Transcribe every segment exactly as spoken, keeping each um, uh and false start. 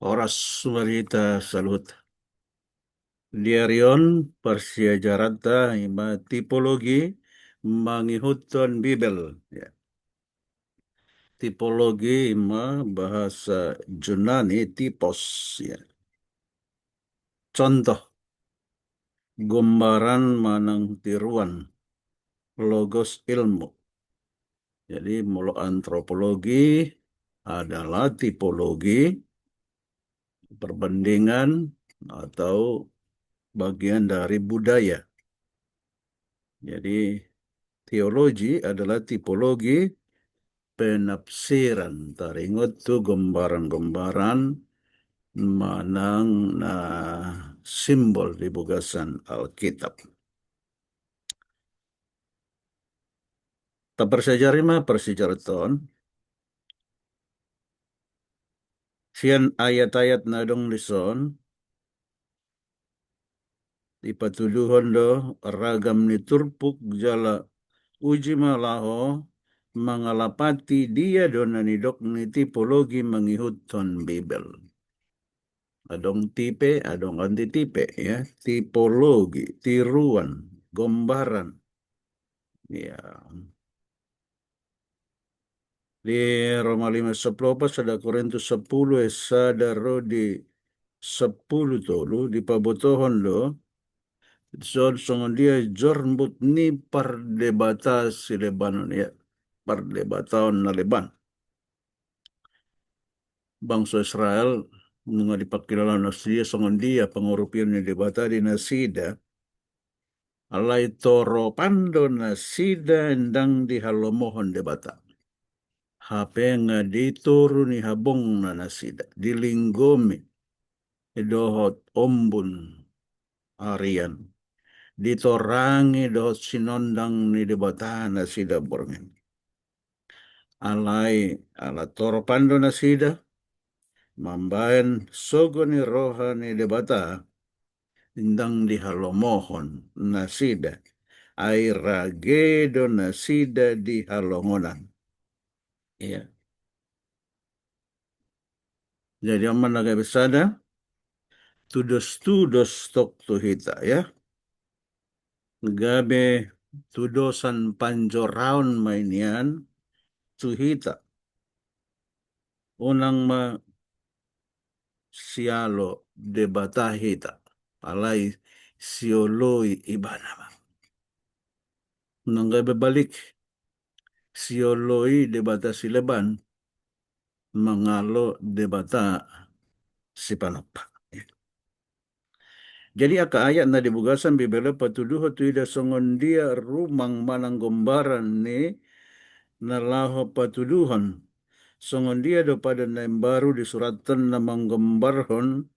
Horas ma di hita saluhut. Di ari on parsiajaranta ima tipologi mangihuthon Bibel. Ya. Tipologi ima bahasa Junani typos. Ya. Contoh, gombaran manang tiruan, logos ilmu. Jadi molo antropologi adalah tipologi perbandingan atau bagian dari budaya. Jadi teologi adalah tipologi penafsiran taringot tu gombaran-gombaran manang na simbol di bagasan Alkitab. Taparsiajari ma parsiajaranta on sian ayat-ayat na adong dison. Dipatuduhon do ragam ni turpuk jala uji ma laho mangalapati dia do na nidok ni tipologi mangihuthon Bibel. Adong tipe, adong antitipe, ya. Tipologi, tiruan, gombaran. Ya. Di Roma lima sampulu opat, sada Korintus sampulu ayat sada ro di sampulu tolu, dipabotohon do dison songon dia jorbut ni pardebata sileban on, ya. Pardebataon na leban. Bangso Israel nunga dipangkilala nasida songon dia pangurupion ni Debata di nasida, alai toropan do nasida ndang dihalomohon Debata. Hape nga di toru ni habongna nasida, dilinggomi dohot ombun arian, ditorangi dohot sinondang ni Debata nasida borngin. Alai ala toropan do nasida mambahen sogo ni roha ni Debata, ndang dihalomohon nasida, ai rage do nasida di halongonan. Iya. Jadi on ma na gabe sada, tudos-tudos tok tu hita, ya. Gabe tudosan panjoraon ma i nian tu hita. Unang ma sialo Debata hita, alai sioloi Ibana ma. Unang gabe balik, sioloi debata sileban, mangalo debata sipanompa. Jadi angka ayat na di bagasan Bibel on patuduhon tu hita songon dia rumang manang gombaran ni na laho patuduhon songon dia do Padan na Imbaru disurathon na manggombarhon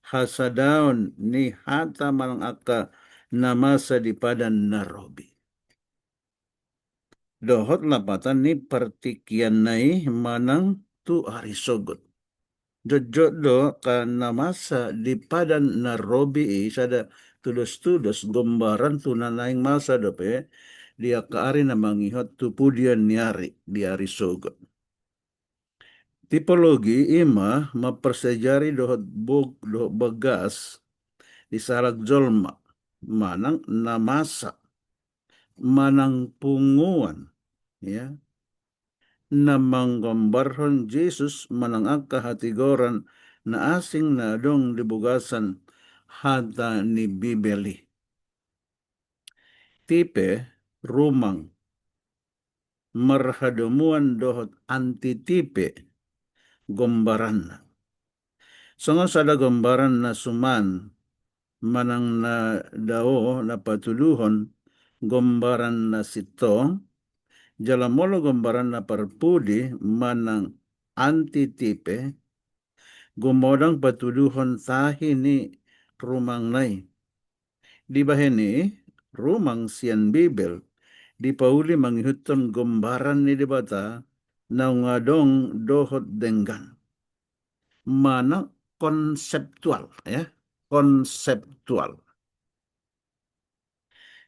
hasadaon ni hata manang angka na masa di Padan na Robi. Dohot lapatan ni partingkianna i manang tu ari sogot. Jotjot do angka na masa di Padan na Robi i sada tudos-tudos gombaran tu na naeng masa dope di angka ari na mangihut tu pudian ni ari, di ari sogot. Tipologi i ma mamparsiajari dohot bog-, dohot bagas di sahalak jolma manang na masa manang punguan, ya, na manggombarhon Jesus manang angka hatigoran na asing na adong di bagasan hata ni Bibel i. Tipe, rumang, marhadomuan dohot antitipe gombaranna. Songon sada gombaran na suman manang na dao na patuduhon gombaran na sintong, jala molo gombaran na parpudi manang antitipe, gumodang patuduhon tahi ni rumangna i. Dibahen i, rumang sian Bibel dipauli mangihuthon gombaran ni Debata naung adong dohot denggan. Manang konseptual, ya, konseptual.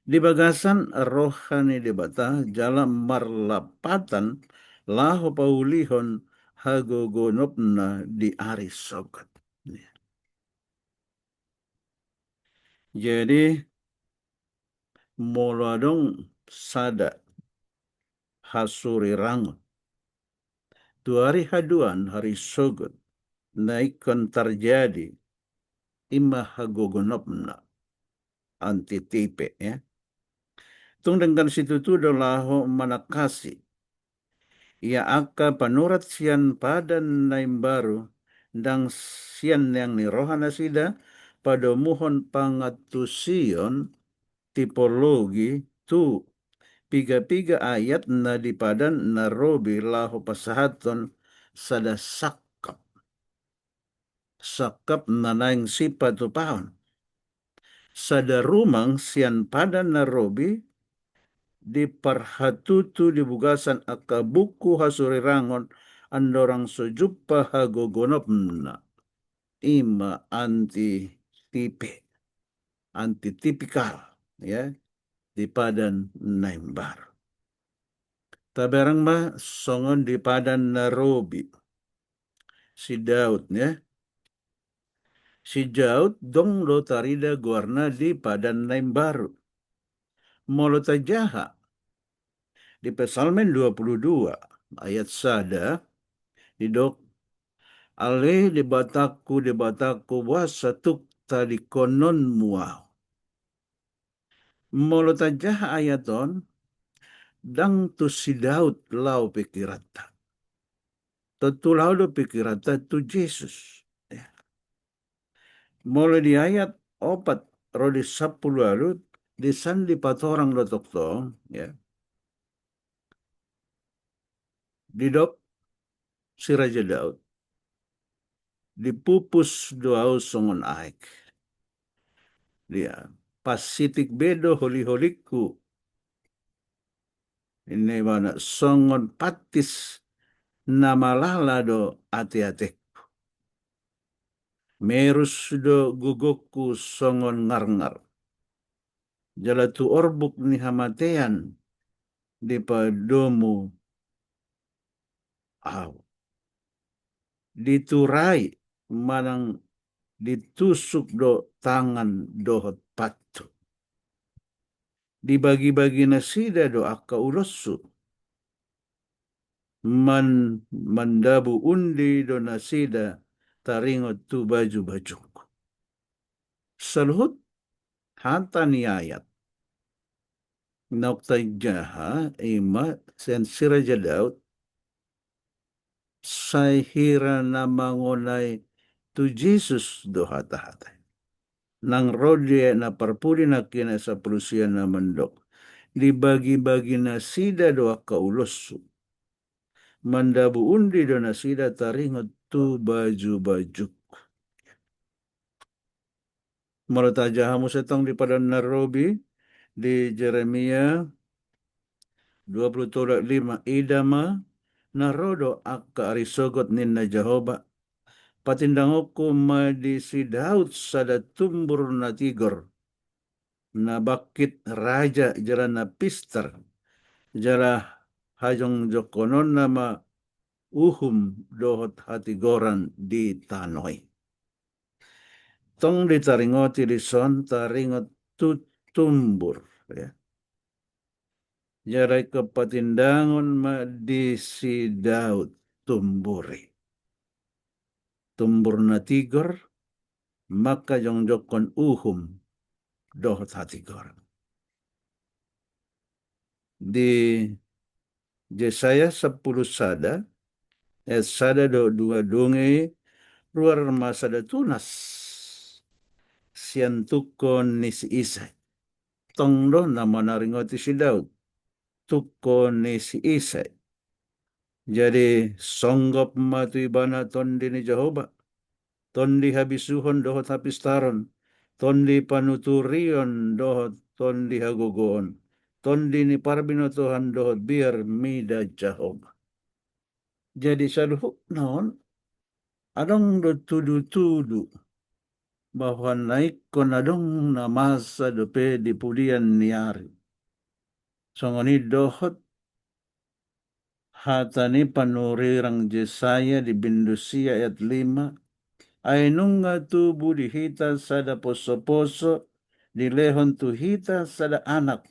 Di bagasan roha ni Debata jala marlapatan laho paulihon hagogoononna di ari sogot. Jadi, molo adong sada hasurirangon tu ari haduan, hari Sogot, na ingkon tarjadi, ima hagogonopna, antitipe, ya. Tung denggan situtu do laho manangkasi ia angka panurat sian Padan na Imbaru, ndang sian neang ni roha nasida padomuhon pangantusion tipologi tu piga-piga ayat na di Padan na Robi laho pasahathon sada sangkap. Sangkap na naeng sipatupaon. Sada rumang sian Padan na Robi diparhatutu di bagasan angka buku hasurirangon andorang so jumpa hagogonopna, ima antitipe, antitipikal, ya, di Padan na Imbaru. Taberang ma songon di Padan na Robi, si Daud, ya. Si Daud ndang do tarida goarna di Padan na Imbaru. Molo tajaha di Psalmen dua puluh dua ayat sada, didok: Ale Debatangku, Debatangku, boasa tung tadingkononmu ahu? Molo tajaha ayat on, ndang tu si Daud laho pikiranta. Tontu laho do pikiranta tu Jesus. Ya. Molo di ayat opat ro di sampulu ualu, disan dipatorang do tongtong, ya. Didok si Raja Daud: Dipupus do ahu songon aek. Dia, pasitik be do holi-holingku. Ini mana, songon pantis na malala do ate-atengku. Merus do gogongku songon ngarngar. Jala tu orbuk ni hamatean dipadomu ahu. Diturai manang ditusuk do tangan dohot pathu. Dibagi-bagi nasida do angka uloshu. Man-, mandabu undi do nasida taringot tu baju-bajungku. Saluhut hata ni ayat naung tajaha ima sian si Raja Daud, sai hira na mangonai tu Jesus do hata-hata i. Nang ro di ayat na parpudi nangkin, ayat sampulu sia, na mandok: Dibagi-bagi nasida do angka uloshu. Mandabu undi do nasida taringot tu baju-bajungku. Molo tajaha muse tong di Padan na Robi, di Jeremia dua puluh tolu ayat lima: Ida ma, na ro do angka ari sogot, ninna Jahowa. Patindangonku ma di si Daud sada tumbur na tigor, na bangkit raja jala na pistar, jala hajongjongkononna ma uhum dohot hatigoran di tano i. Tong ditaringoti dison, taringot tu tumbur, ya. Jala ingkon patindangon ma di si Daud tumbur i. Tumbur na tigor, mangkajongjongkon uhum dohot hatigoran. Di Jesaya sampulu sada, ayat sada dohot dua: Dung i ruar ma sada tunas sian tungko ni si Isai. Tong do na manaringoti si Daud, tungko ni si Isai. Jadi songgop ma tu ibana tondi ni Jahowa, tondi habisuhon dohot hapistaron, tondi panuturion dohot tondi hagogoon, tondi ni parbinotoan dohot biar mida Jahowa. Jadi saluhutna on, adong do tudu-tudu bahwa na ingkon adong na masa dope di pudian ni ari. Songon i dohot hata ni panurirang Jesaya di bindu sia ayat lima: Ai nunga tubu di hita sada poso-poso dilehon tu hita sada anak,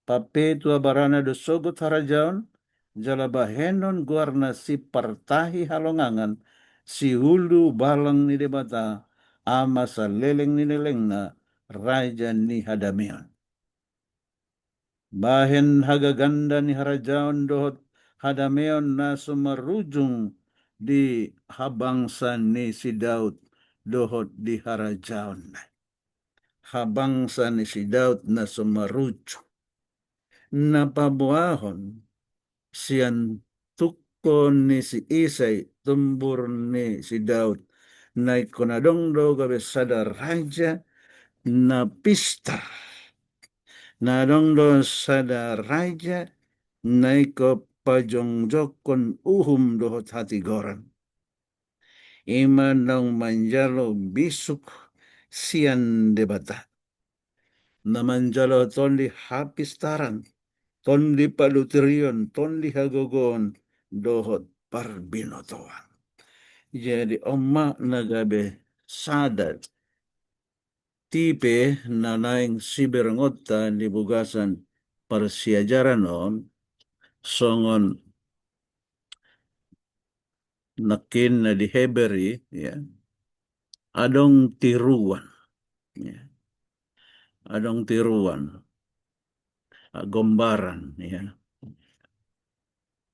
papetua barana do sogot harajaon, jala bahenon goarna sipartahi halongangan, siulu balang ni Debata, ama saleleng ni lelengna, raja ni hadameon. Bahen hagaganda ni harajaon dohot hadameon na so marujung di habangsa ni si Daud dohot di harajaonna. Habangsa ni si Daud na so marujung. Na paboahon sian tungko ni si Isai tumbur ni si Daud. Na ingkon adong do gabe sada raja na pistar. Na adong do sada raja na ingkon pajongjongkon uhum dohot hatigoran. Ima naung manjalo bisuk sian Debata. Na manjalo tondi hapistaran, tondi padutirion, tondi hagogoon, dohot parbinotoan. Jadi on ma na gabe sada tipe na naeng siberengonta di bagasan parsiajaran on, songon nangkin na di Heber i, ya. Adong tiruan, ya. Adong tiruan. Ah, gombaran, ya.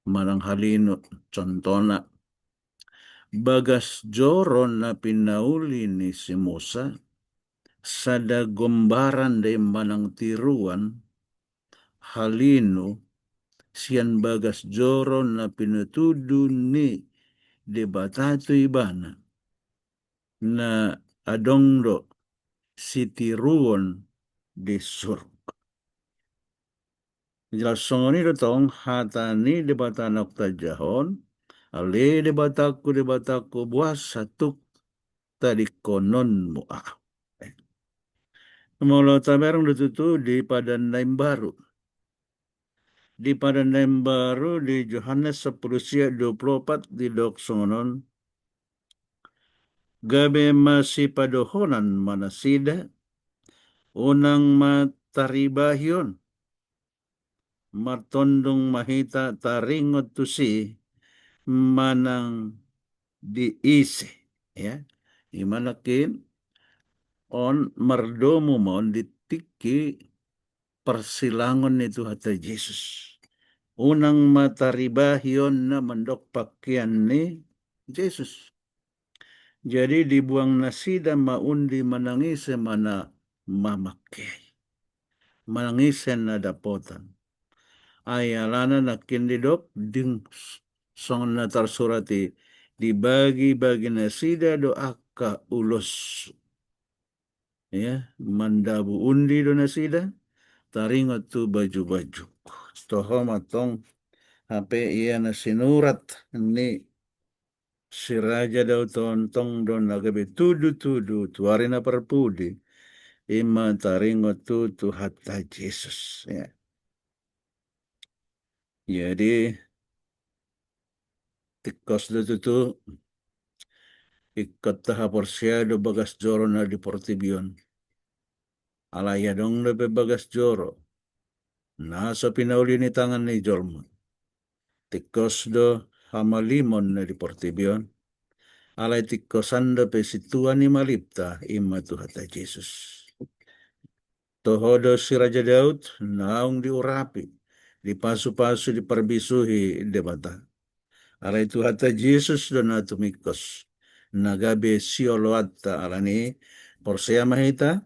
Manang halinut, contohna. Bagas joro na pinauli ni si Musa, sada gombaran do i manang tiruan, halinut, sian bagas joro na pinatudu ni Debata tu ibana. Na adong do sitiruon di surgo. Jelas songon i do tong hata ni Debata na tajahon, ale Debatangku, Debatangku, boasa tung tadingkononmu ahu. Molo tabereng do tutu di Padan na Imbaru. Di Padan na Imbaru di Johannes sampulu sia dua pulu opat didok songon on. Gabe masipadohonan ma nasida, unang ma taribahi on. Martondung ma hita taringot tusi manang di ise, ya. Ima nangkin on mardomu ma on di tingki parsilangon ni Tuhanta Jesus. Unang ma taribahi on na mandok pakean ni Jesus. Jadi dibuang nasida ma undi manang ise ma na mamangke i. Manang ise na dapotan. Ai alana nangkin didok dung songon na tarsurat i, dibagibagi nasida do angka ulos. Ya, mandabu undi do nasida, taringot tu bajubaju. Toho ma tong hape ia na sinurat ni si Raja Daud on tong do na gabe tudutudu tu ari na parpudi, ima taringot tu Tuhanta Jesus. Ya. Jadi, tingkos do tutu, ingkon tahaporseai do bagas joro na di portibi on. Alai adong dope bagas joro na so pinauli ni tangan ni jolma. Tingkos do hamalimon na di portibi on. Alai tingkosan dope sintua ni malimta, ima Tuhanta Jesus. Toho do si Raja Daud naung diurapi, dipasupasu, diparbisuhi Debata. Alai Tuhanta Jesus do na tumingkos, na gabe sioloanta. Alani i porsea ma hita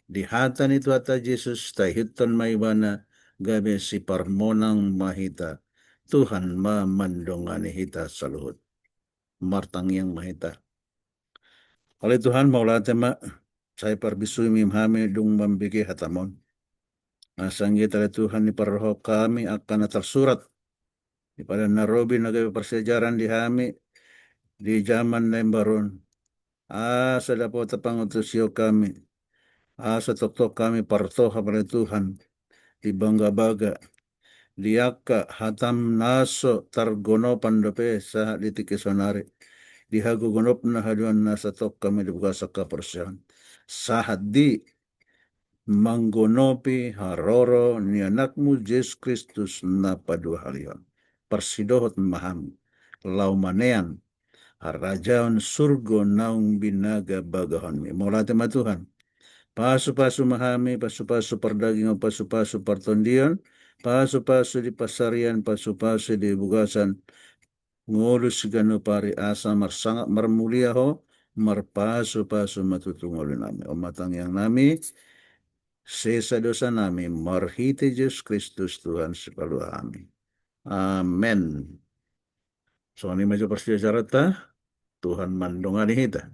di hata ni Tuhanta Jesus, taihuthon ma ibana, gabe siparmonang ma hita. Tuhan ma mandongani hita saluhut. Martangiang ma hita. Ale Tuhan, mauliate ma, sai parbisuhimi hami dung mambege hatam on. Asa anggiat ale Tuhan diparrohahon hami angka na tarsurat di Padan na Robi na gabe parsiajaran di hami di jaman na imbaru on. Asa dapotan pangantusion hami. Asa tongtong hami partohap ale Tuhan di bagabaga, di angka hatam na so targonopan dope sahat di tingki saonari, di hagogonopna haduan na so tongtong hami di bagasan haporseaon. Sahat di manggonopi haroro ni Anakmu Jesus Kristus na paduahalihon. Parsidohot ma hami laho manean harajaon surgo naung binaga bagahonmi. Mauliate ma Tuhan. Pasupasu ma hami, pasupasu pardagingon, pasupasu partondion, pasupasu di pansarian, pasupasu di bagasan ngolu siganup ari, asa marsangap marmulia Ho, marpasupasu ma tutu ngolunami. On ma tangiangnami, sesa dosanami marhite Jesus Kristus Tuhan sipalua hami. Amen. Songon i ma jo parsiajaranta, Tuhan mandongani hita.